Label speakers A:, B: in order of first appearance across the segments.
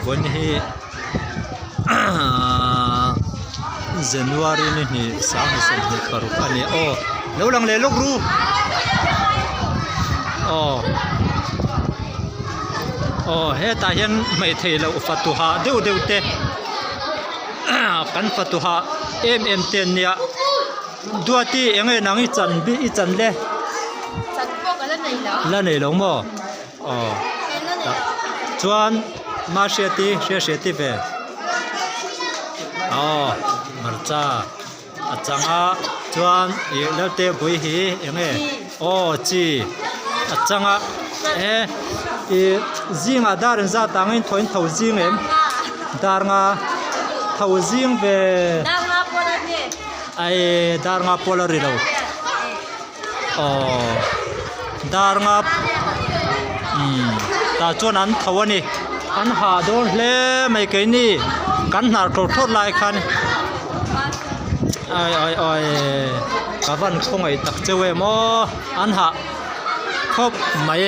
A: Vawiin hi ahh January ni hnih 26 a ni aw lo lang leh lawk ru aw aw hetah hian hmeichhe loh fatu hah deuh deuh te kan fatu hah em em te an nia Duati eng nge nang i chan bik i chan le
B: Chan pawh ka la nei lo.
A: La nei lo maw? Aw. Chuan ma hriati hria hriati ve. Aw hmarcha a chang a chuan ih Lalte bui hi eng nge aw chi a chang a e ih zingah dar engzat angin thaw in tho zing em dar nga tho zing ve.
B: Dar nga pawl a ni.
A: Ae dar nga pawl a ri lo aww dar nga umm tah chuan an tho a ni an hah dawn hle mai keini kan hnar thlawr thlawr lai khan ai ai ai ka van khawngaih tak cheu em aw an hah khawp mai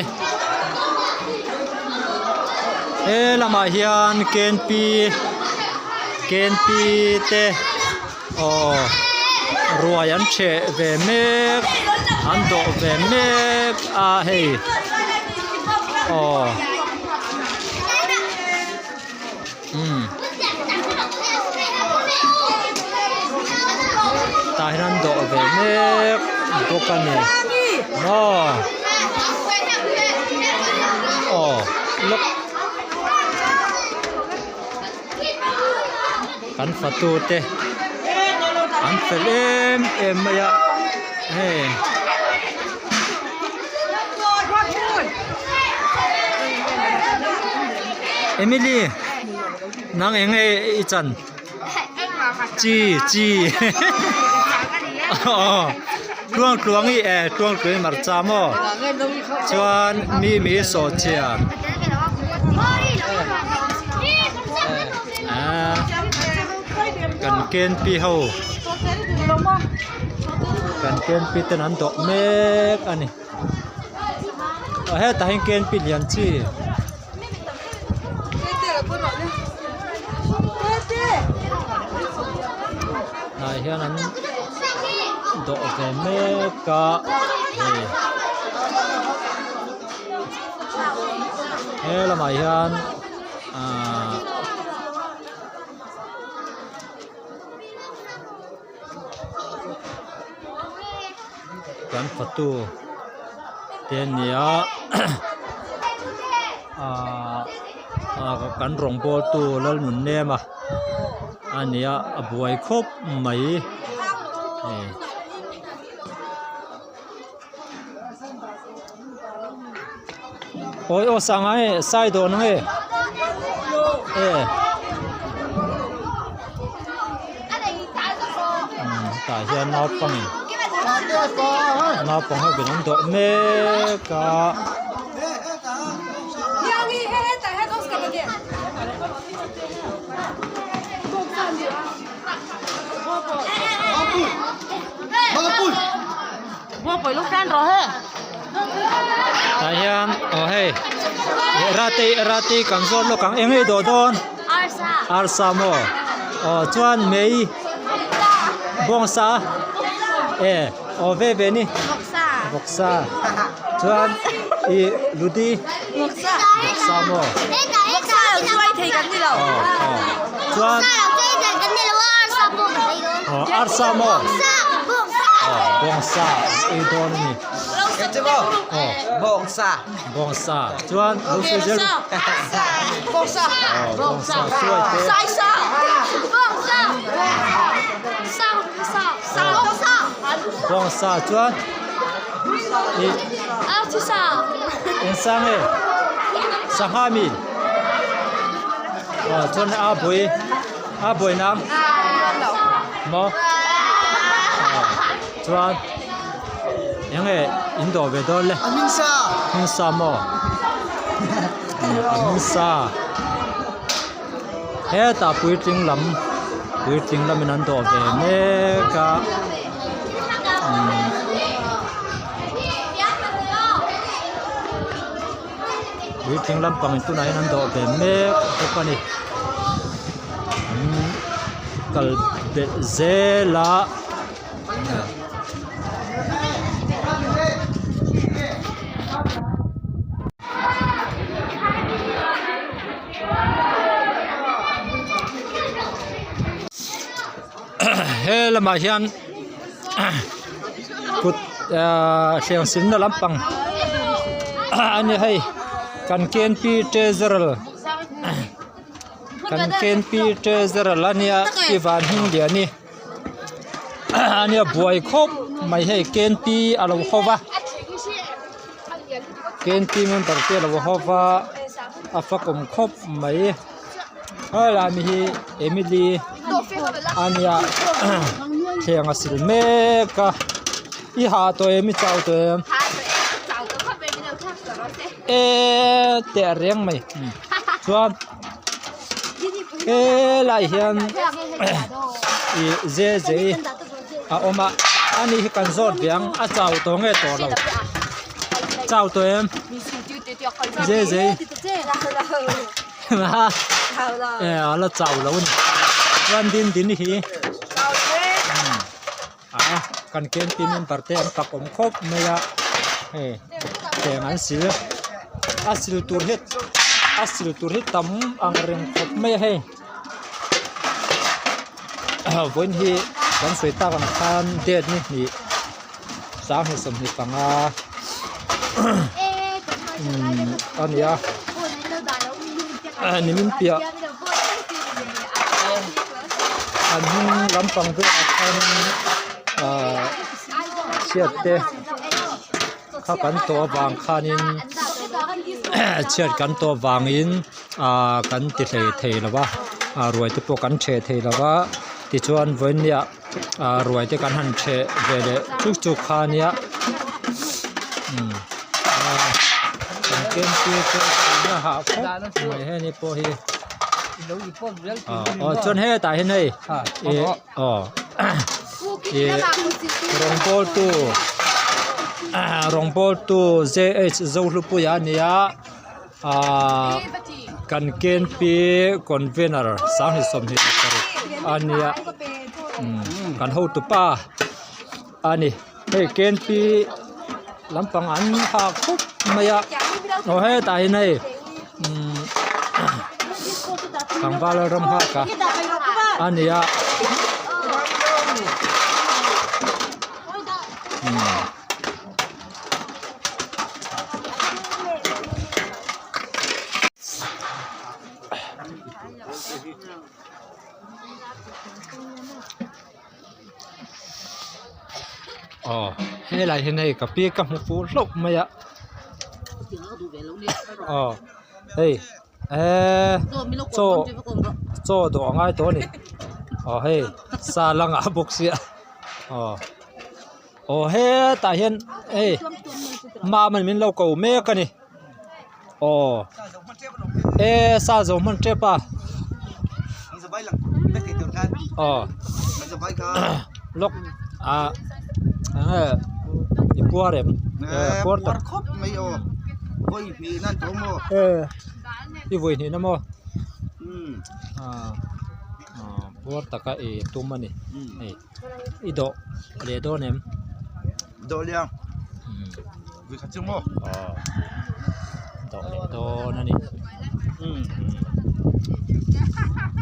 A: he lamah hian kenpi kenpi te. Aw ruai an chheh ve mek an dawh ve mek a hei aw umm tah hian an dawh ve mek bawk a ni maw aw lawk. Kan fatu te an fel em em mai a hei Emily nang eng nge i chan chi chi aw tluang tluang i e tluang tluang i hmarcha maw chuan mi mi sawh chhiar. Aaa kan KNP ho kan KNP ten an dawh mek a ni aw hetah hian KNP lian chi hnai hian an dawh ve mek a hei he lamah hian. Ahh kan fatu te an ni a ahh ah kan rawngbawl tu Lalnunnema a ni a a buai khawp mai hei. Awi aw sanga e sai dawn ang e e tah hian naupang in naupang ho in an dawh mek a. Tah hian aw hei rate rate kan zawt lawk ang eng nge dawh dawn arsa maw aw chuan mei bawngsa e aw ve ve ni vawksa chuan ih ludi vawksa maw aw aw chuan aw arsa maw. Aw bawngsa an ei dawn a ni. Aw
C: Bawngsa.
A: Bawngsa chuan lo sawi zel rawh. Aw bawngsa suai te. Bawngsa chuan ih engsa nge sangha mi aw chuan a bui a buai nang. Maw chuan eng nge in dawh ve dawn le
C: A hming sa
A: hming sa maw a hming sa hetah puitling lam puitling lamin an dawh ve mek a umm. Puitling lampangin tunah hian an dawh ve mek bawk a ni. An kal belh zel a. He lamah hian kut ahh hriang silna lampang a ni hei kan K N P treasurer kan K N P treasurer a nia i van hming lian hi a nia buai khawp mai hei K N P a lo haw va K N P member te a lo haw va a fakawm khawp mai. Helai mi hi Emily a nia thleng a sil mek a i hah tawh em i chau tawh em eee teh reng mai chuan helai hian ih ze zei a awm a ani hi kan zawt ve ang a chau tawh nge tawh lo chau tawh em ze zei. A la chau lo a ni chuan din din hi a kan camping member te an fak awm khawp mai a hei thleng an sil a sil tur hi a sil tur hi tam ang reng khawp mai a hei vawiin hi kan sawi tak ang khan date ni hnih 25 a ni a nimin piah an hnung lampang velah khan ahh chhiat te kha kan tawh avang khanin chhiat kan tawh avangin ahh kan ti hlei thei lo va ah ruai te pawh kan ṭheh thei lo va tichuan vawiin nia. ah ruai te kan han ṭheh ve leh chuk chuk kha a nia umm ah kan kempi te a hah khawp mai heni pawh hi ah aw chuan hetah hian hei ih aw ih rawngbawl tu ah rawngbawl tu J H Zohlupuia a ni a ah kan K N P convener 2026 a nia umm kan hotu pa a ni hei K N P lampang an ha khup mai a aw hetah hian hei umm tlangval ram nghak a a ni a umm. Aw helai hian hei ka pi ka hmu fuh hlauh mai a aw hei eee chaw chaw dawh a ngai tawh a ni aw hei sa la ngah bawk sia aw. Aw hetah hian hei mam in min lo ko mek a ni aw e sa zo hman tep a aw lawk ah eng nge i puar em puar tak i vawi hnihna maw ah puar taka i tum a ni hei. I dawh leh dawn em?
C: Dawh liang. Vui khat chu maw?
A: Aw. Dawh leh dawn a ni.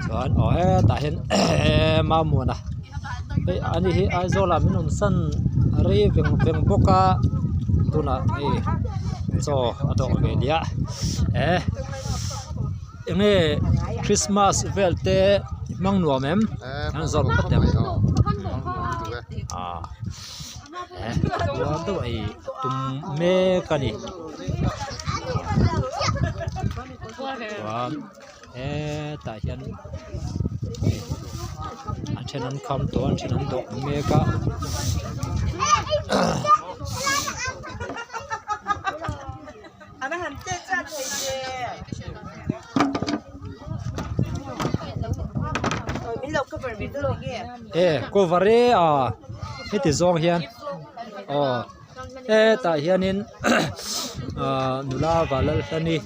A: Chuan aw hetah hian Mamuana hei ani hi Aizawl ah min awm san rei veng veng bawk a tunah hei chaw a dawh ve nia eh Eng nge Christmas vel te hmang nuam em? An zawrh phawt em? Ah eh tuar deuh a ih tum mek a ni chuan hetah hian a then an kham tawh a a then an dawh mek a. E cover e a heti zawng hian aw hetah hianin. Ahh nula Vanlalhlani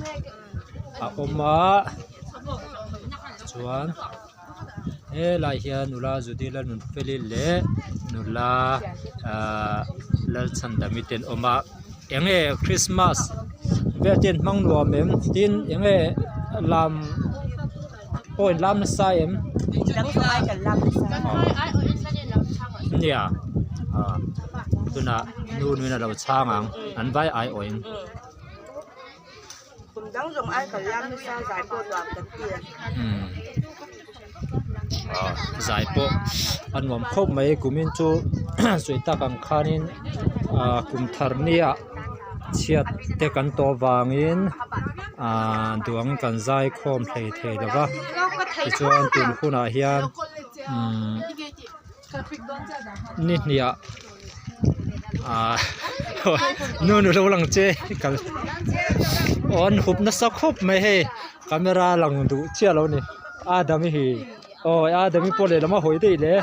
A: a awm a chuan helai hian nula Judy Lalnunfeli leh nula ahh Lalchhandami te an awm a eng nge Christmas vel te an hmang nuam em tin eng nge lam pawh in lam nasa em nia ah tunah nu nuin a lo chhang ang an vai ai awh in. Ah zai pawh a nuam khawp mai kumin chu sawi tak ang khanin ah kum thar nia chhiat te kan tawh vangin ah duang kan zai khawm hlei thei lo va tichuan tun hunah hian umm ni hniah ah nu nu lo lang che kal aw an hup nasa khawp mai hei camera lang duh chiah lo a ni Adam-i hi aw Adam-i pawh lehlam a hawi daih le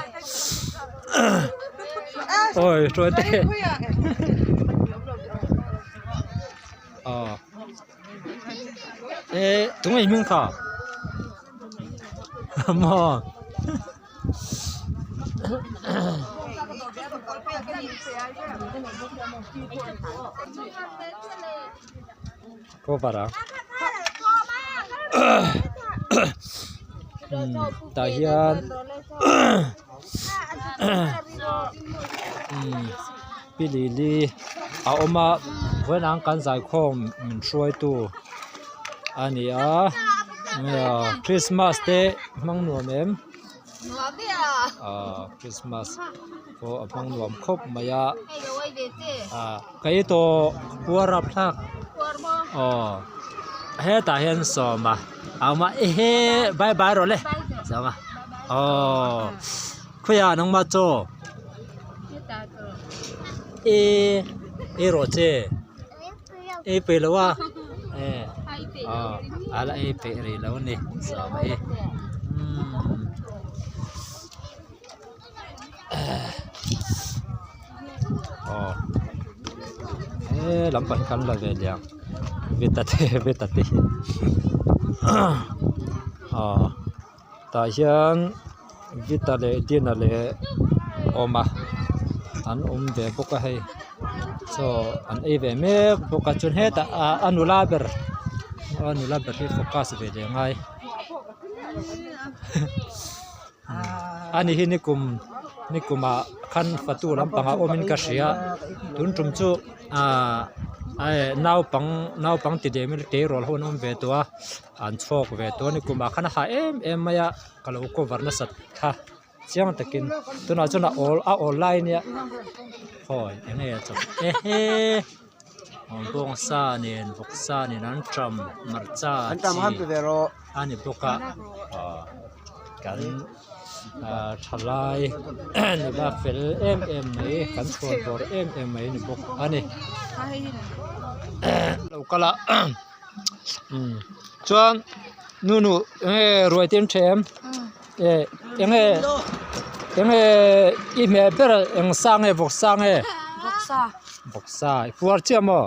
A: awi hruai te aw eh tunge i hming kha maw. Cover a tah hian pi lili a awm a vawiin ang kan zaikhawm min hruaitu a ni a christmas te hmang nuam em ah christmas pawh a hmang nuam khawp mai a ah ka ei tawh puar a thlak aw hetah hian sawma a awm a ehe bye bye rawh le sawma aw khawiah nangmah chaw e ei rawh che ei peih lo a eh aw a la ei peih rih lo a ni sawma hi umm aw he lampang hi kan la ve leh ang vita te vita te hi aw tah hian vita leh dina leh awm a an awm ve bawk a hei chaw an ei ve mek bawk a chuan hetah ah a nula ber a nula ber hi focus ve leh a ngai ani hi nikum nikumah khan fatu lampangah awmin ka hria tun tum chu ahh naupang naupang ti deuhin tleirawl ho an awm ve tawh a an chhawk ve tawh a nikumah khan a ha em em mai a ka lo cover nasat kha chiang takin tunah chuan a awl a awl lai ania khawi enge a chawp ehe bawngsa nen vawksa nen an ṭam hmarcha chi a ni bawk a aw kan ah thalai nula fel em em mai kan chhuan bawr em em mai a ni bawk a ni lo kal a umm chuan nu nu enge ruai te an ṭheh em eh enge enge i hmeh ber eng sa nge vawksa nge vawksa i puar chiah maw.